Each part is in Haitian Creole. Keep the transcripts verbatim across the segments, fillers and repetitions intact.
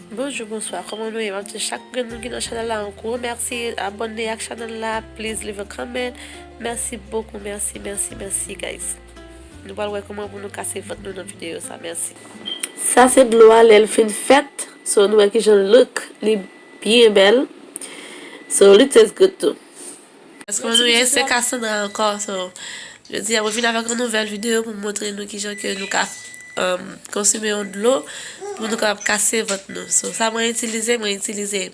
Bonjou, bonswa, kòman nou ye? M ap di chak grenn moun ki nan chanèl la yon gwo mèsi. Abòne ak chanèl la, please leave a comment. Mèsi bokou, mèsi, mèsi, mèsi, guys. Nou pral wè kòman pou nou kase vant nou nan videyo sa. Mèsi. Sa se dlo a lè l fin fèt. So, nou wè kijan l look. Li byen bèl. So, li taste good too. Èske nou ye? Se Cassandra ankò. So, jodi a, mwen vin avèk yon nouvèl videyo pou montre nou kijan ke nou ka, um, konsime yon dlo pou nou kapab kase vant nou. So, sa mwen itilize, mwen itilize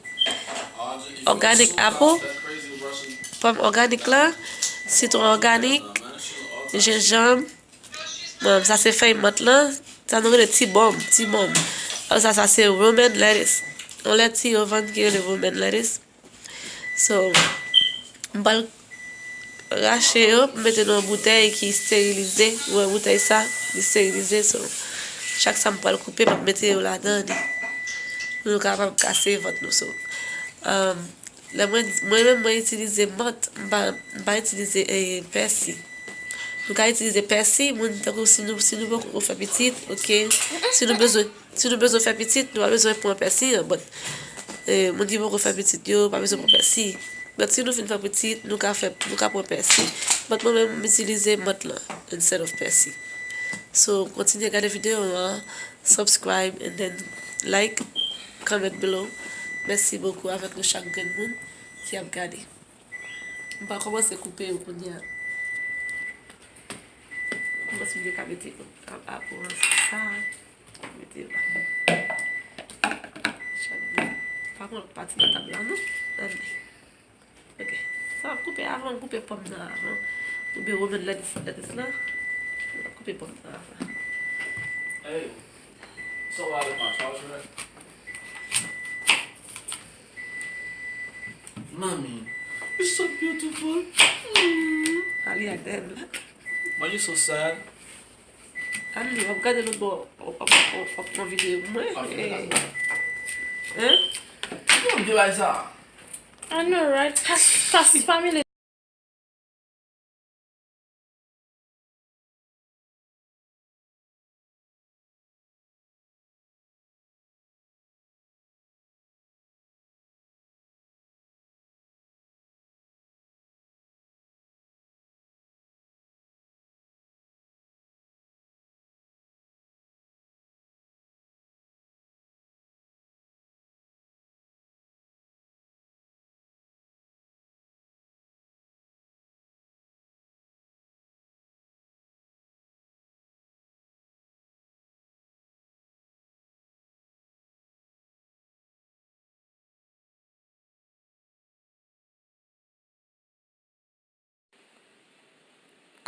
organic apple, pòm òganik la, sitwon òganik, jenjanm. Bon, sa se fèy mant lan. Sa nou rele ti bòm, ti bòm. Apre sa, sa se romaine lettuce. Yon lèti yo vann ki rele romaine lettuce. So, m pral rache yo pou mete nan yon boutèy ki sterilize. Ou wè boutèy sa, li sterilize. So, chak sa m pral koupe, m ap mete yo ladan li. Pou nou kapab kase vant nou. So, um, lè mwen, mwen menm, mwen itilize mant, m pa, m pa itilize, eh, pèsi. Nou ka itilize pèsi, moun tankou si nou, si nou poko fè pitit, oke. Si nou bezwen, si nou bezwen fè pitit, nou pa bezwen pran pèsi an, but, eh, moun ki poko fè pitit yo, pa bezwen pran pèsi. But si nou fin fè pitit, nou ka fè, nou ka pran pèsi. But mwen menm, m itilize mant lan instead of pèsi. So, kontinye gade videyo an, subscribe, and then like, comment below. Mèsi bokou avèk nou chak grenn moun ki ap gade. M pral kòmanse koupe yo kounye a. M panse m te ka mete a, a, pou sa. Mete yo la. Chak de. Pa pran lòt pati nan tab la, non. Ann. Ok. Sa w ap koupe avan, koupe pòm nan avan. Oubyen romaine lettuce, lettuce la. W ap koupe pòm nan avan. Hey, so why the punch? Why would you like? Mommy, you're so beautiful. Mm. Ali ak Daniel. Why you so sad? Ann li, w ap gade lòt bò, w ap, w ap, w ap pran videyo pou mwen. Ah, eh. Hein? Ki bon vye bagay sa? I know, right? Pas, pas family.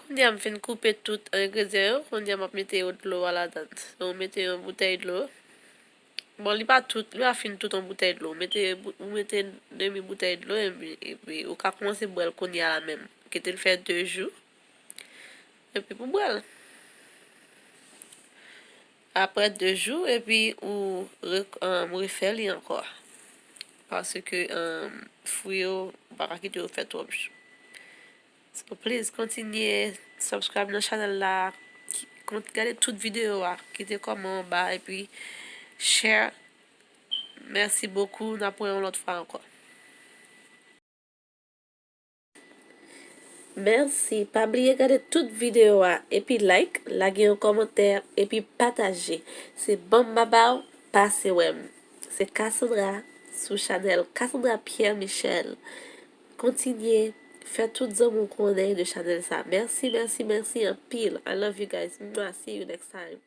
Kounye a m fin koupe tout engredyan yo, kounye a m ap mete yo dlo a ladann. So, ou mete yon boutèy dlo. Bon, li pa tout, li pa fin tout yon boutèy dlo. Ou mete bou-, ou mete demi boutèy dlo epi, epi ou ka kòmanse bwè l kounye a la menm. Kite l fè de jou. Epi pou bwè l. Apre de jou, epi ou re-, um, refè li ankò. Paske, um, fwi yo, ou pa ka kite yo fè twòp jou. So, please, kontinye subscribe nan chanèl la. Ki-, kont-, gade tout videyo a. Kite kòman anba, epi share. Mèsi bokou. N ap wè yon lòt fwa ankò. Mèsi. Pa bliye gade tout videyo a, epi like, lage yon kòmantè, epi pataje. Se Bon Babao, pase wè m. Se Cassandra, sou chanèl Cassandra Pierre Michel. Kontinye fè tout zanmi w konnen de chanèl sa. Mèsi, mèsi, mèsi anpil. I love you guys. Mwah. See you next time.